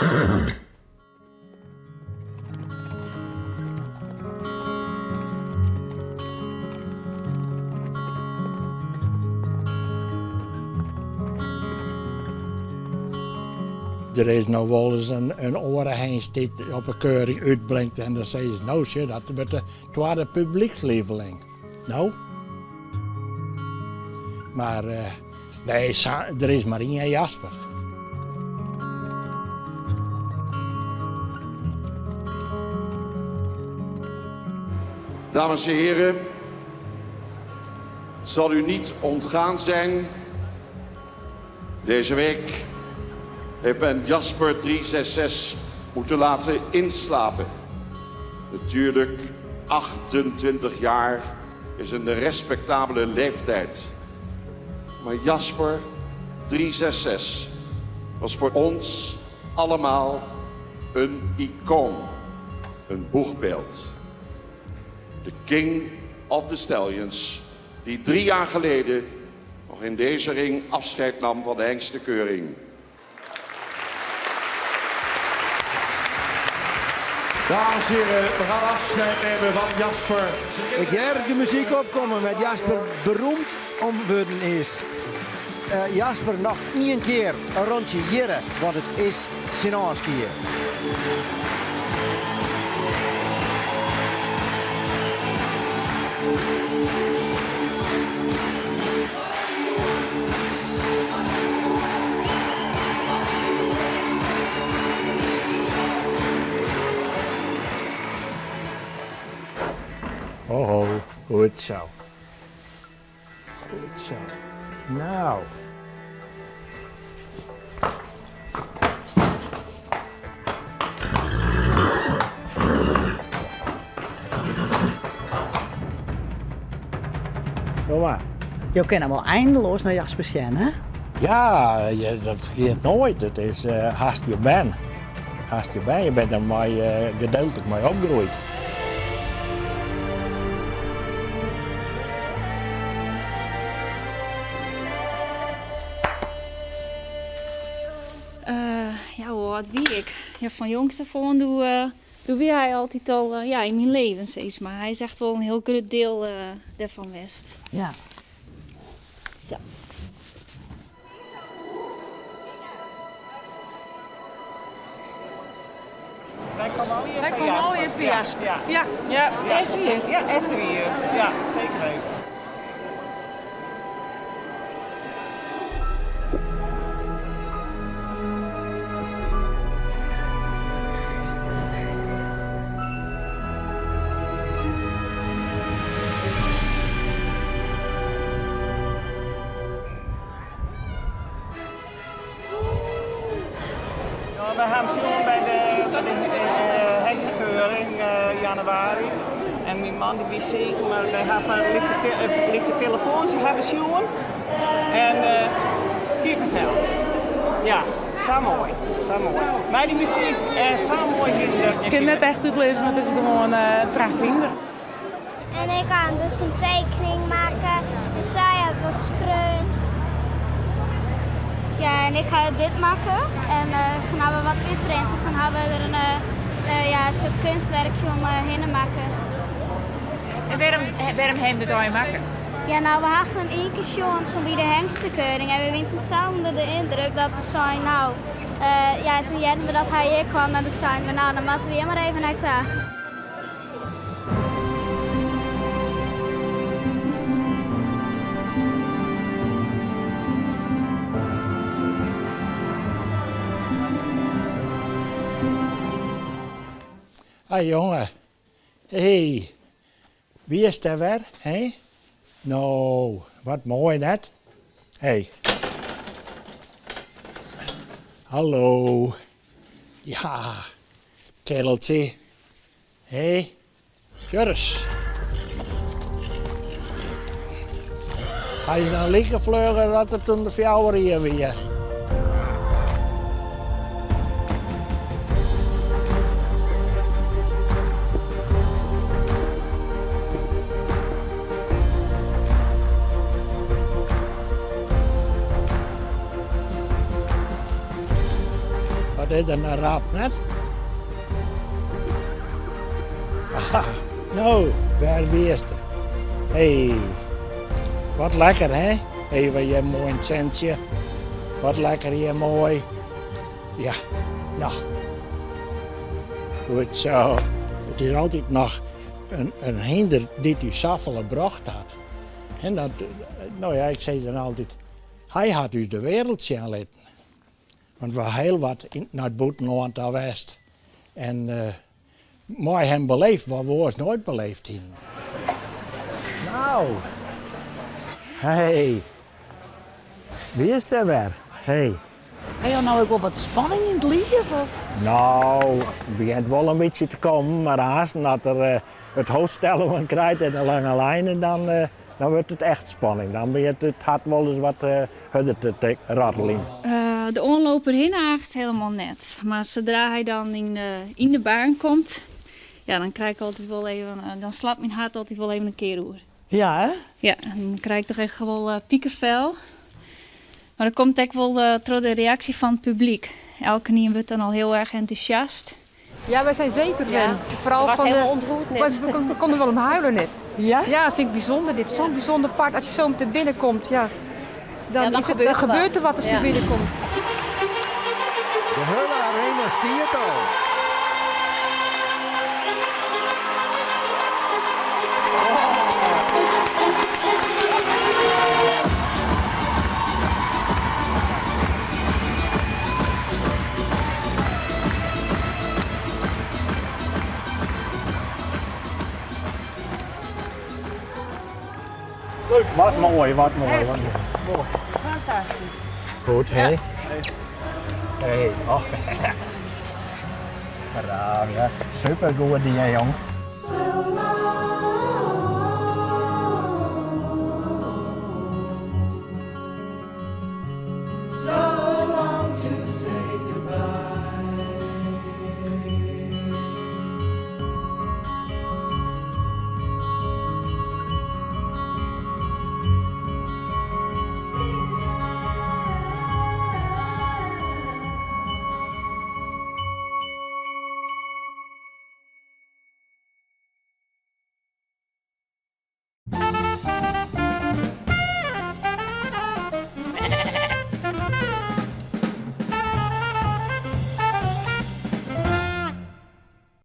Der is noch wolris in oare hengst dy't op 'e keuring útblinkt en dan sizze se, no sjoch, dat wurdt de twadde publykslieveling. No. Mar nee, der is mar ien Jasper. Dames en heren, het zal u niet ontgaan zijn. Deze week heeft men Jasper 366 moeten laten inslapen. Natuurlijk, 28 jaar is een respectabele leeftijd. Maar Jasper 366 was voor ons allemaal een icoon, een boegbeeld. De king of the stallions, die drie jaar geleden nog in deze ring afscheid nam van de hengstenkeuring. Dames en heren, we gaan afscheid nemen van Jasper. Ik hear de muzyk opkommen wêr't Jasper beroemd om wurden is. Eh, Jasper, noch ien kear in rûntsje hjirre, want it is syn ôfskie. Ho ho, goed zo. Goed zo. Nou. Kom mar. Jo kinne wol eindeloas nei Jasper sjen, hè? Ja, dat fergeat noait. It is hast je bern. Hast je bern, je bent der mei gedeeltlik mei opgroeid. Ja, hoe âld wie ik? Ja, fan jongs af oan doe, doe wie hy altyd al ja, yn myn leven, sis mar. Hy is echt wol in hiel grut diel dêrfan west. Ja. Sa. Wy komme allegear Wy foar komme Jasper. allegear foar Jasper. Ja. Ja. Ja, echt wier. Ja, echt wier. Ja, seker weten. Ja, we ha him sjoen by de, by de hengstekeuring januari. En myn man dy wie siik, mar wy ha foar in lytse, lytse telefoantsje ha we sjoen. En kippenvel. Ja, sa moai, sa moai. Mei dy muzyk en sa moai hynder. Ik kin net echt útlizze, mar it is gewoan in prachthynder. En ik ha dus in tekening makke en sy hat wat skreaun. Ja, en ik ha dit makke en toen ha we wat útprinte. Toen ha we der in ja, in soart keunstwerkje om hinne makke. En wêrom, wêrom ha jim dit allegear makke? Ja, no, we ha him ien kear sjoen toen by de hengstekeuring en we wiene toen sa ûnder de yndruk dat we seinen, no, ja, en toen hearden we dat hy hjir kwam, no, dan seinen we, no, dan moatte we hjir mar even nei ta. Hei jonge, hey, wiest dêr wer, hè? No, wat moai net? Hey. Hallo. Ja, kereltsje. Hé, Joris. Hy is in like flugger as er toen er fjouwer jier wie. Wat is der no rap, net? Aha, no, wêr wiest? Hey, wat lekker hè? Even hjir moai in tsintsje. Wat lekker hjir moai. Ja, no. Goed zo. It is altyd noch in hynder dy't ús safolle brocht hat. En dat, no ja, ik sis dan altyd, hy hat ús de wereld sjen litten. Want we ha hiel wat nei it bûtenlân ta west en mei him beleefd wat we oars noait beleefd hienen. Nou, hey, wiest der wer? Hey. Ha jo no ek wol wat spanning yn it liif? Of? No, it begjint wol in bytsje te kommen, mar aansten as er it hoofdstel oan krijt en de lange lijnen, dan, dan wurdt it echt spanning. Dan begjint it hart wolris wat hurder te ratteljen. De oanloop derhinne aanst helemaal net. Mar sadra hy dan yn de baan komt, ja, dan krij ik altyd wol even, dan slacht myn hart altyd wol even in kear oer. Ja, hè? Ja, dan krij ik toch echt wol pikevel. Mar dat komt ek wol troch de reaksje fan it publyk. Elkenien wurdt dan al hiel erch entûsjast. Ja, wij zijn zeker fan. Ja. Vooral Was van helemaal de, ontroerd net. We konden wel om huilen net. Ja? Ja, vind ik bijzonder dit. Zo'n bijzonder paard. Als je zo meteen binnenkomt, ja, dan, Ja, dan is het, gebeurt dan er gebeurt wat. er wat als je Ja. binnenkomt. De hiele arena stiet al. Wat moai, wat moai, wat moai. Fantastysk. Goed, hè? Hey, och. Braaf, ja. Super goed dien, jong.